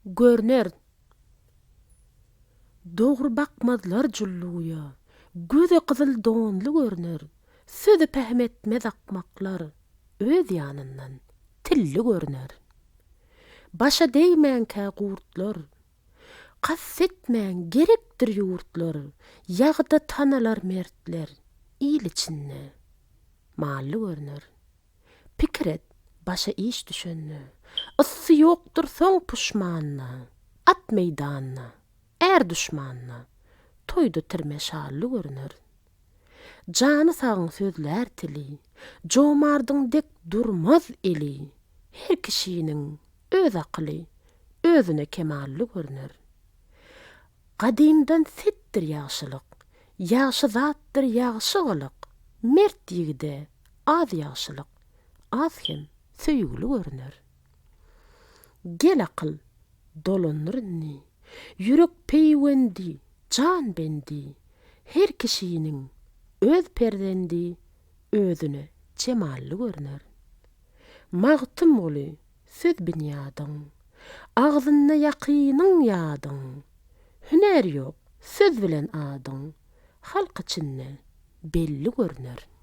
görner. Dogry bakmazlar julluguýa, Göze gyzyl donly görner. Sözi pähim etmez akmaklar, Öz ýanyndan tilli görner. Başa degmänkä gurtlar, Kast etmäň, gerekdir ýurtlar, Ýagyda tanalar mertler, Il içinde mally görner. Pikir et, başa iş düşende, Ysy ýokdur soň puşmanda, At meýdanda, är duşmanda, Toýda tirme şally görner. Jany sagyň sözlär tili, Jomardyň dek durmaz eli, Her kişiniň öz akyly, Özüne kemally görner. Gadymdan setdir ýagşylyk, Ýagşy zatdyr ýagşy gylyk, Mert ýigide az ýagşylyk, Az hem söýgüli görner. Gel akyl, dolandyr indi, Ýürek peýwendi, jan bendi, Her kişiniň öz perzendi Özüne jemally görner. Magtymguly söz binýadyň, Agzynda ýakynyň ýadyň, Hünär ýok, söz bilen adyň, Halk içinde belli görner.